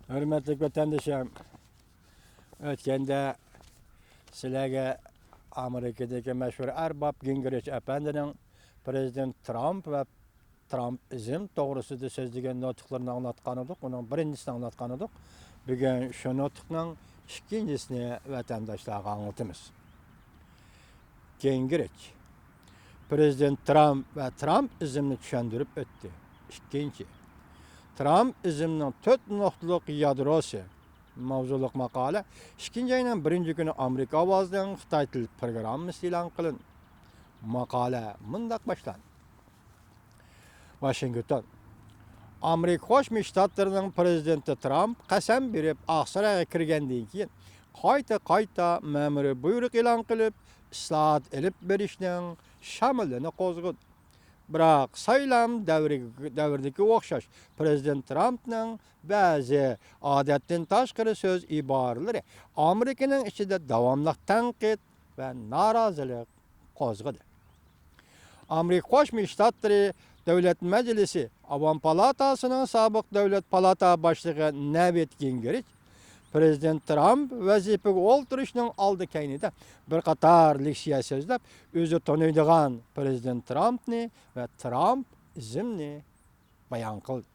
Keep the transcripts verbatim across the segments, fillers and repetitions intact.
ھۆرمەتلىك ۋەتەندىشىم، ئۆتكەندە سىلەرگە ئامېرىكىدىكى مەشھۇر ئەرباب گىنگرىچ ئەپەندىنىڭ پىرېزىدېنت ترامپ ۋە ترامپىزم توغرىسىدا سۆزلىگەن نۇتۇقلىرىنى ئاڭلاتقان ئىدۇق، ئۇنىڭ بىرىنچىسىنى ئاڭلاتقان ئىدۇق. بۈگۈن شۇ نۇتۇقنىڭ ئىككىنچىسىنى ۋەتەنداشلارغا ئاڭلىتىمىز. گىنگرىچ پىرېزىدېنت ترامپ ۋە ترامپىزمنى چۈشەندۈرۈپ ئۆتتى. ئىككىنچى، ترامپىزمنىڭ تۆت نۇقتىلىق يادروسى ماۋزۇلۇق ماقالە ئىككىنچى ئاينىڭ بىرىنچى كۈنى ئامېرىكا ئاۋازىنىڭ خىتاي تىل پروگراممىسىدا ئېلان قىلىندى. ماقالە مۇنداق باشلاندى. ۋاشىنگتون. ئامېرىكا قوشما شتاتلىرىنىڭ پىرېزىدېنتى ترامپ قەسەم بېرىپ ئاقسارايغا كىرگەندىن كېيىن، قايتا-قايتا مەمۇرىي بۇيرۇق ئېلان قىلىپ، ئىسلاھات ئېلىپ بېرىشنىڭ شامىلىنى قوزغىدى. بىراق سايلام دەۋرى، دەۋرىدىكى ئوخشاش پىرېزىدېنت ترامپنىڭ بەزى ئادەتتىن تاشقىرى سۆز ئىبارىلىرى ئامېرىكىنىڭ ئىچىدە داۋاملىق تەنقىد ۋە نارازىلىق قوزغىدى. ئامېرىكا قوشما شتاتلىرى دۆلەت مەجلىسى ئاۋام پالاتاسىنىڭ سابىق دۆلەت پالاتا باشلىقى نەۋىت گىنگرىچ پىرېزىدېنت ترامپ ۋەزىپىگە ئولتۇرۇشنىڭ ئالدى كەينىدە بىر قاتار لېكسىيە سۆزلەپ، ئۆزى تونۇيدىغان پىرېزىدېنت ترامپنى ۋە ترامپىزمنى بايان قىلدى.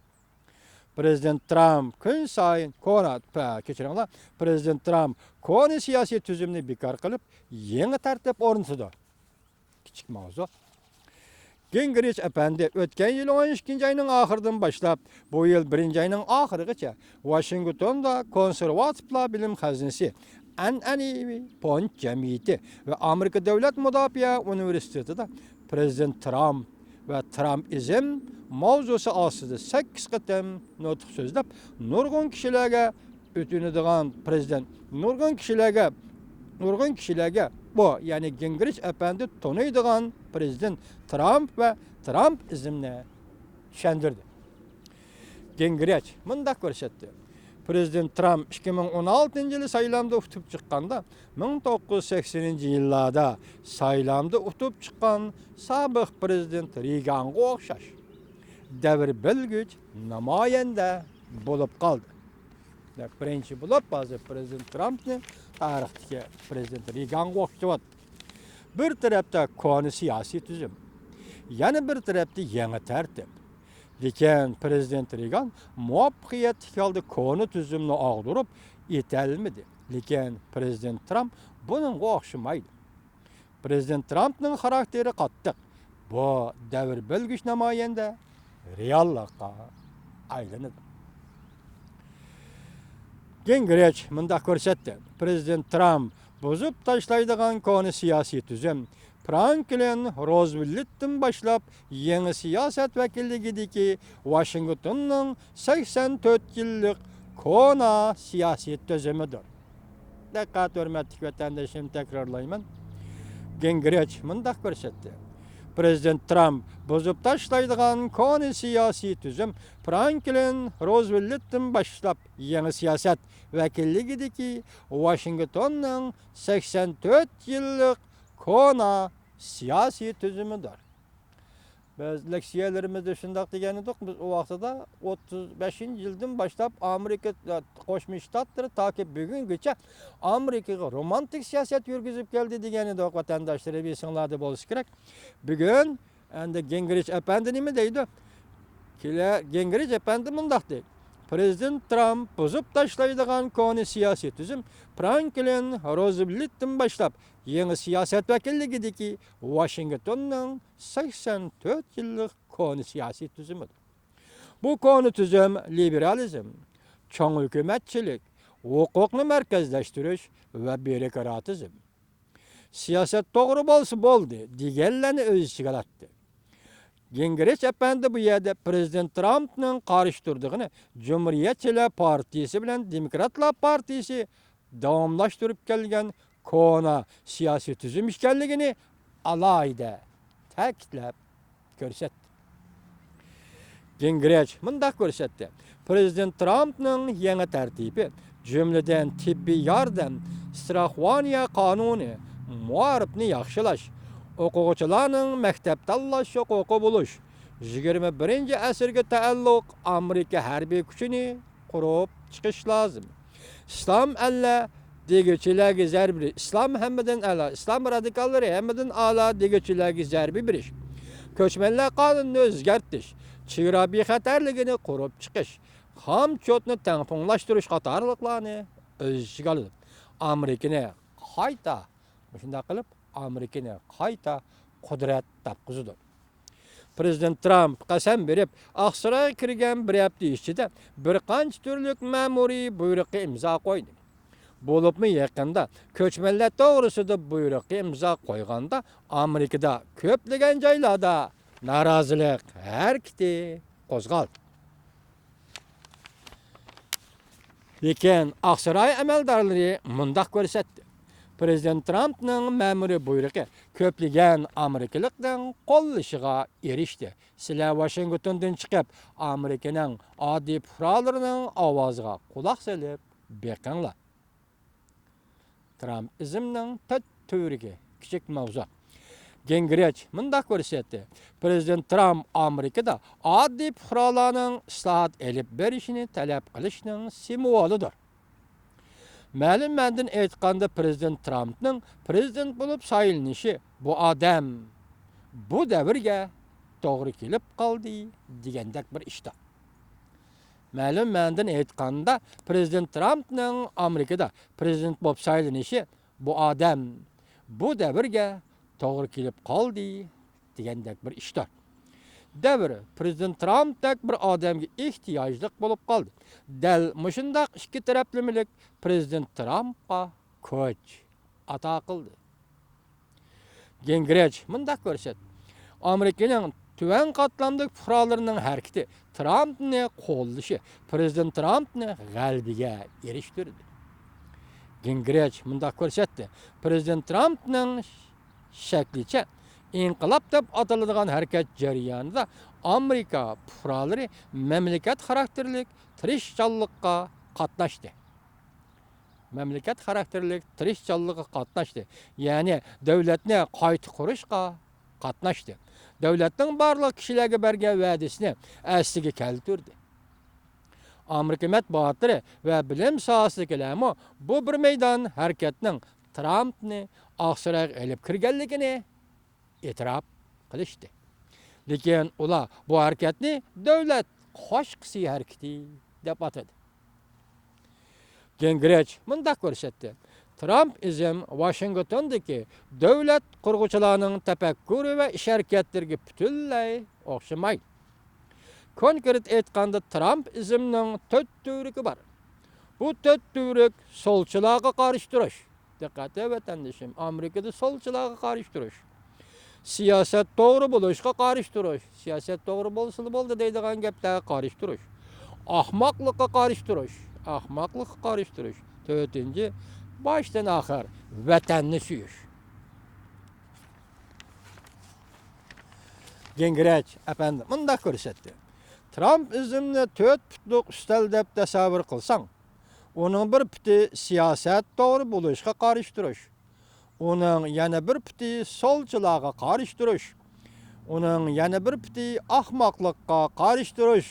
پىرېزىدېنت ترامپ كۈن سايىن كونا، پە، كەچۈرۈڭلار، پىرېزىدېنت ترامپ كونا سىياسىي تۈزۈمنى بىكار قىلىپ، يېڭى تەرتىپ ئورنىتىدۇ. كىچىك ماۋزۇ. گىنگرىچ ئەپەندى ئۆتكەن يىل ئون ئىككىنچى ئاينىڭ ئاخىرىدىن باشلاپ، بۇ يىل بىرىنچى ئاينىڭ ئاخىرىغىچە ۋاشىنگتوندا كونسېرۋاتىپلار بىلىم خەزنىسى، ئەنئەنىۋى پونت جەمئىيىتى ۋە ئامېرىكا دۆلەت مۇداپىئە ئۇنىۋېرسىتېتىدا پىرېزىدېنت ترامپ ۋە ترامپىزم ماۋزۇسى ئاستىدا سەككىز قېتىم نۇتۇق سۆزلەپ، نۇرغۇن كىشىلەرگە ئۆتۈنىدىغان پىرېزىدېنت، نۇرغۇن كىشىلەرگە، نۇرغۇن كىشىلەرگە بۇ، يەنى گىنگرىچ ئەپەندى تونۇيدىغان پىرېزىدېنت ترامپ ۋە ترامپىزمنى چۈشەندۈردى. گىنگرىچ مۇنداق كۆرسەتتى. پىرېزىدېنت ترامپ ئىككى مىڭ ئون ئالتىنچى يىلى سايلامدا ئۇتۇپ چىققاندا، مىڭ توققۇز يۈز سەكسىنىنچى يىللاردا سايلامدا ئۇتۇپ چىققان سابىق پىرېزىدېنت رېيگانغا ئوخشاش دەۋر بۆلگۈچ نامايەندە بولۇپ قالدى. بىرىنچى بولۇپ، ھازىر پىرېزىدېنت ترامپنى تارىختىكى پىرېزىدېنت رېيگانغا ئوخشىتىۋاتىدۇ. بىر تەرەپتە كونا سىياسىي تۈزۈم، يەنە بىر تەرەپتە يېڭى تەرتىپ. لېكىن پىرېزىدېنت رېيگان مۇۋەپپەقىيەتلىك ھالدا كونا تۈزۈمنى ئاغدۇرۇپ ئېتەلمىدى. لېكىن پىرېزىدېنت ترامپ بۇنىڭغا ئوخشىمايدۇ. پىرېزىدېنت ترامپنىڭ خاراكتېرى قاتتىق. بۇ دەۋر بۆلگۈچ نامايەندە رېئاللىققا ئايلىنىدۇ. گىنگرىچ مۇنداق كۆرسەتتى: پىرېزىدېنت ترامپ بۇزۇپ تاشلايدىغان كونا سىياسىي تۈزۈم، فرانكلىن روزۋېلتتىن باشلاپ يېڭى سىياسەت ۋەكىللىكىدىكى ۋاشىنگتوننىڭ سەكسەن تۆت يىللىق كونا سىياسىي تۈزۈمىدۇر. دىققەت، ھۆرمەتلىك ۋەتەندىشىم، تەكرارلايمەن. گىنگرىچ مۇنداق كۆرسەتتى: پىرېزىدېنت ترامپ بۇزۇپ تاشلايدىغان كونا سىياسىي تۈزۈم، فرانكلىن روزۋېلتتىن باشلاپ يېڭى سىياسەت ۋەكىللىكىدىكى ۋاشىنگتوننىڭ سەكسەن تۆت يىللىق كونا سىياسىي تۈزۈمىدۇر. بىز لېكسىيەلىرىمىزدە شۇنداق دېگەن ئىدۇق، بىز ئۇ ۋاقتىدا ئوتتۇز بەشىنچى يىلدىن باشلاپ ئامېرىكا قوشما شتاتلىرى تاكى بۈگۈنگىچە ئامېرىكىغا رومانتىك سىياسەت يۈرگۈزۈپ كەلدى دېگەن ئىدۇق، ۋەتەنداشلىرىم، ئېسىڭلاردا بولسا كېرەك. بۈگۈن ئەندى گىنگرىچ ئەپەندى نېمە دەيدۇ؟ كېلە-، گىنگرىچ ئەپەندى مۇنداق دەيدۇ: پىرېزىدېنت ترامپ بۇزۇپ تاشلايدىغان كونا سىياسىي تۈزۈم، فرانكلىن روزۋېلتتىن باشلاپ يېڭى سىياسەت ۋەكىللىكىدىكى ۋاشىنگتوننىڭ سەكسەن تۆت يىللىق كونا سىياسىي تۈزۈمىدۇر. بۇ كونا تۈزۈم لىبېرالىزم، چوڭ ھۆكۈمەتچىلىك، ھوقۇقنى مەركەزلەشتۈرۈش ۋە بيۇروكراتىزم، سىياسەت توغرا بولسا بولدى دېگەنلەرنى ئۆز ئىچىگە ئالاتتى. گىنگرىچ ئەپەندى بۇ يەردە پىرېزىدېنت ترامپنىڭ قارشى تۇرىدىغىنى جۇمھۇرىيەتچىلەر پارتىيىسى بىلەن دېموكراتلار پارتىيىسى داۋاملاشتۇرۇپ كەلگەن كونا سىياسىي تۈزۈم ئىكەنلىكىنى ئالاھىدە تەكىتلەپ كۆرسەتتى. گىنگرىچ مۇنداق كۆرسەتتى: پىرېزىدېنت ترامپنىڭ يېڭى تەرتىپى، جۈملىدىن تېببىي ياردەم، ستراخوۋانىيە قانۇنى، مائارىپنى ياخشىلاش، ئوقۇغۇچىلارنىڭ مەكتەپ تاللاش ھوقۇقى بولۇش، يىگىرمە بىرىنچى ئەسىرگە تەئەللۇق ئامېرىكا ھەربىي كۈچىنى قۇرۇپ چىقىش لازىم. ئىسلام ئەللە دېگۈچىلەرگە زەربە بېرىش، ئىسلام ھەممىدىن ئەلا، ئىسلام رادىكاللىرى ھەممىدىن ئالا دېگۈچىلەرگە زەربە بېرىش، كۆچمەنلەر قانۇنىنى ئۆزگەرتىش، چېگرا بىخەتەرلىكىنى قۇرۇپ چىقىش، خام چوتنى تەڭپۇڭلاشتۇرۇش قاتارلىقلارنى ئۆز ئىچىگە ئالىدۇ. ئامېرىكىنى قايتا، مۇشۇنداق قىلىپ، ئامېرىكىنى قايتا قۇدرەت تاپقۇزىدۇ. پىرېزىدېنت ترامپ قەسەم بېرىپ، ئاقسارايغا كىرگەن بىر ھەپتە ئىچىدە بىر قانچە تۈرلۈك مەمۇرىي بۇيرۇققا ئىمزا قويدى. بولۇپمۇ يېقىندا كۆچمەنلەر توغرىسىدا بۇيرۇققا ئىمزا قويغاندا، ئامېرىكىدا كۆپلىگەن جايلاردا نارازىلىق ھەرىكىتى قوزغالدى. لېكىن ئاقساراي ئەمەلدارلىرى مۇنداق كۆرسەتتى: پىرېزىدېنت ترامپنىڭ مەمۇرىي بۇيرۇقى كۆپلىگەن ئامېرىكىلىقنىڭ قوللىشىغا ئېرىشتى. سىلەر ۋاشىنگتوندىن چىقىپ، ئامېرىكىنىڭ ئاددىي پۇقرالىرىنىڭ ئاۋازىغا قۇلاق سېلىپ بېقىڭلار. ترامپىزمنىڭ تۆت تۈۋرۈكى، كىچىك ماۋزۇ. گىنگرىچ مۇنداق كۆرسەتتى: پىرېزىدېنت ترامپ ئامېرىكىدا ئاددىي پۇقرالارنىڭ ئىسلاھات ئېلىپ بېرىشىنى تەلەپ قىلىشنىڭ سىمۋولىدۇر. مەلۇم مەنىدىن ئېيتقاندا، پىرېزىدېنت ترامپنىڭ پىرېزىدېنت بولۇپ سايلىنىشى بۇ ئادەم، بۇ دەۋرگە توغرا كېلىپ قالدى دېگەندەك بىر ئىشتۇر. مەلۇم مەنىدىن ئېيتقاندا، پىرېزىدېنت ترامپنىڭ ئامېرىكىدا پىرېزىدېنت بولۇپ سايلىنىشى بۇ ئادەم، بۇ دەۋرگە توغرا كېلىپ قالدى دېگەندەك بىر ئىشتۇر. دەۋر پىرېزىدېنت ترامپتەك بىر ئادەمگە ئېھتىياجلىق بولۇپ قالدى. دەل مۇشۇنداق ئىككى تەرەپلىمىلىك پىرېزىدېنت ترامپقا كوچ ئاتا قىلدى. گىنگرىچ مۇنداق كۆرسەتتى: ئامېرىكىنىڭ تۆۋەن قاتلامدىكى پۇقرالىرىنىڭ ھەرىكىتى، ترامپنى قوللىشى پىرېزىدېنت ترامپنى غەلىبىگە ئېرىشتۈردى. گىنگرىچ مۇنداق كۆرسەتتى: پىرېزىدېنت ترامپنىڭ شەكلىچە ئىنقىلاب دەپ ئاتىلىدىغان ھەرىكەت جەريانىدا ئامېرىكا پۇقرالىرى مەملىكەت خاراكتېرلىك تىرىشچانلىققا قاتناشتى. مەملىكەت خاراكتېرلىك تىرىشچانلىققا قاتناشتى. يەنى دۆلەتنى قايتا قۇرۇشقا قاتناشتى. دۆلەتنىڭ بارلىق كىشىلەرگە بەرگەن ۋەدىسىنى ئەسلىگە كەلتۈردى. ئامېرىكا مەتبۇئاتلىرى ۋە بىلىم ساھەسىدىكىلەرمۇ بۇ بىر مەيدان ھەرىكەتنىڭ ترامپنى ئاقسارايغا ئېلىپ كىرگەنلىكىنى ئېتىراپ قىلىشتى. لېكىن ئۇلار بۇ ھەرىكەتنى دۆلەت قوشقىسى ھەرىكىتى دەپ ئاتىدى. گىنگرىچ مۇنداق كۆرسەتتى: ترامپىزم ۋاشىنگتوندىكى دۆلەت قۇرغۇچىلارنىڭ تەپەككۇرى ۋە ئىش ھەرىكەتلىرىگە پۈتۈنلەي ئوخشىمايدۇ. كونكرېت ئېيتقاندا، ترامپىزمنىڭ تۆت تۈۋرۈكى بار. بۇ تۆت تۈۋرۈك سولچىلارغا قارشى تۇرۇش. دىققەت، ۋەتەندىشىم، ئامېرىكىدا سولچىلارغا قارشى تۇرۇش، سىياسەت توغرا بولۇشقا قارشى تۇرۇش، سىياسەت توغرا بولسىلا بولدى دەيدىغان گەپلەرگە قارشى تۇرۇش، ئاخماقلىققا قارشى تۇرۇش، ئاخماقلىققا قارشى تۇرۇش. تۆتىنچى، باشتىن ئاخىر ۋەتەننى سۆيۈش. گىنگرىچ ئەپەندى مۇنداق كۆرسەتتى: ترامپىزمنى تۆت پۇتلۇق ئۈستەل دەپ تەسەۋۋۇر قىلساڭ، ئۇنىڭ بىر پۇتى سىياسەت توغرا بولۇشقا قارشى تۇرۇش، ئۇنىڭ يەنە بىر پۇتى سولچىلارغا قارشى تۇرۇش، ئۇنىڭ يەنە بىر پۇتى ئاخماقلىققا قارشى تۇرۇش،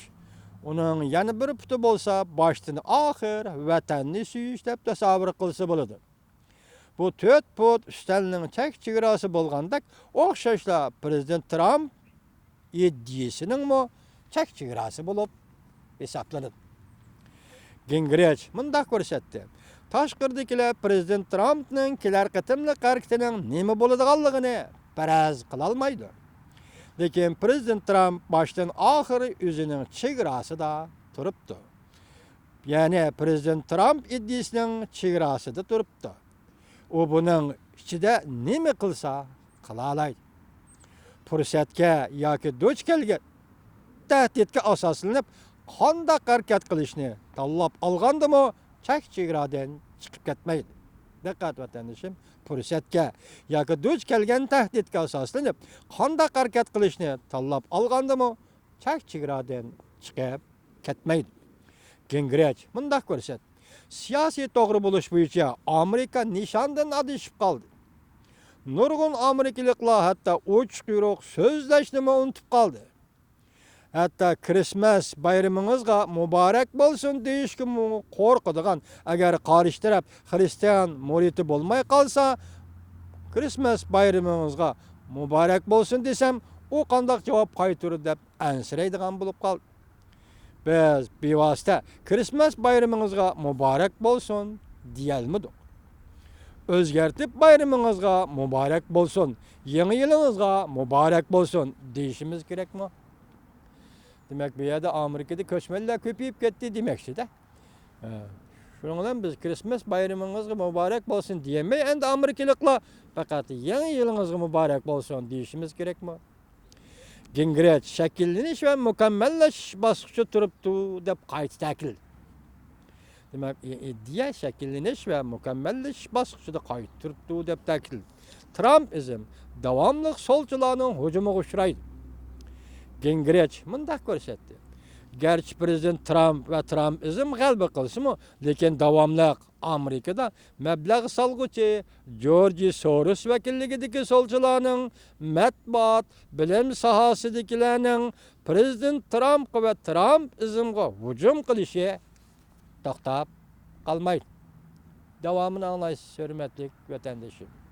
ئۇنىڭ يەنە بىر پۇتى بولسا باشتىن ئاخىر ۋەتەننى سۆيۈش دەپ تەسەۋۋۇر قىلسا بولىدۇ. بۇ تۆت پۇت ئۈستەلنىڭ چەك چېگراسى بولغاندەك، ئوخشاشلا پىرېزىدېنت ترامپ ئىدىيىسىنىڭمۇ چەك چېگراسى بولۇپ ھېسابلىنىدۇ. گىنگرىچ مۇنداق كۆرسەتتى: تاشقىرىدىكىلەر پىرېزىدېنت ترامپنىڭ كېلەر قېتىملىق ھەرىكىتىنىڭ نېمە بولىدىغانلىقىنى پەرەز قىلالمايدۇ. لېكىن پىرېزىدېنت ترامپ باشتىن ئاخىر ئۆزىنىڭ چېگراسىدا تۇرۇپتۇ. يەنى پىرېزىدېنت ترامپ ئىدىيىسىنىڭ چېگراسىدا تۇرۇپتۇ. ئۇ بۇنىڭ ئىچىدە نېمە قىلسا قىلالايدۇ. پۇرسەتكە ياكى دۇچ كەلگەن تەھدىتكە ئاساسلىنىپ، قانداق ھەرىكەت قىلىشنى تاللاپ ئالغاندىمۇ، چەك چېگرادىن چىقىپ كەتمەيدۇ. دىققەت، ۋەتەندىشىم، پۇرسەتكە ياكى دۇچ كەلگەن تەھدىتكە ئاساسلىنىپ، قانداق ھەرىكەت قىلىشنى تاللاپ ئالغاندىمۇ، چەك چېگرادىن چىقىپ كەتمەيدۇ. گىنگرىچ مۇنداق كۆرسەتتى: سىياسىي توغرا بولۇش بويىچە ئامېرىكا نىشاندىن ئادىشىپ قالدى. نۇرغۇن ئامېرىكىلىقلار ھەتتا ئوچۇق-يورۇق سۆزلەشنىمۇ ئۇنتۇپ قالدى. ھەتتا كىرىسمەس بايرىمىڭىزغا مۇبارەك بولسۇن دېيىشكىمۇ قورقىدىغان، ئەگەر قارشى تەرەپ خىرىستىيان مۇرىتى بولماي قالسا، كىرىسمەس بايرىمىڭىزغا مۇبارەك بولسۇن دېسەم، ئۇ قانداق جاۋاب قايتۇرىدۇ دەپ ئەنسىرەيدىغان بولۇپ قالدى. بىز بىۋاسىتە كىرىسمەس بايرىمىڭىزغا مۇبارەك بولسۇن دېيەلمىدۇق. ئۆزگەرتىپ بايرىمىڭىزغا مۇبارەك بولسۇن، يېڭى يىلىڭىزغا مۇبارەك بولسۇن دېيىشىمىز كېرەكمۇ؟ دېمەك، بۇ يەردە ئامېرىكىدا كۆچمەنلەر كۆپىيىپ كەتتى دېمەكچىدە. ھە. شۇنىڭ بىلەن بىز كىرىسمەس بايرىمىڭىزغا مۇبارەك بولسۇن دېيەلمەي، ئەمدى ئامېرىكىلىقلار پەقەت يېڭى يىلىڭىزغا مۇبارەك بولسۇن دېيىشىمىز كېرەكمۇ؟ گىنگرىچ شەكىللىنىش ۋە مۇكەممەللىشىش باسقۇچىدا تۇرۇپتۇ دەپ قايتا تەكىتلىدى. دېمەك، ئىدىيە شەكىللىنىش ۋە مۇكەممەللىشىش باسقۇچىدا قايتا تۇرۇپتۇ دەپ تەكىتلىدى. ترامپىزم داۋاملىق سولچىلارنىڭ ھۇجۇمىغا ئۇچرايدۇ. گىنگرىچ مۇنداق كۆرسەتتى: گەرچە پىرېزىدېنت ترامپ ۋە ترامپىزم غەلىبە قىلسىمۇ، لېكىن داۋاملىق ئامېرىكىدا مەبلەغ سالغۇچى جورجى سوروس ۋەكىللىكىدىكى سولچىلارنىڭ، مەتبۇئات، بىلىم ساھەسىدىكىلەرنىڭ پىرېزىدېنت ترامپقا ۋە ترامپىزمغا ھۇجۇم قىلىشى توختاپ قالمايدۇ. داۋامىنى ئاڭلايسىز، ھۆرمەتلىك ۋەتەندىشىم.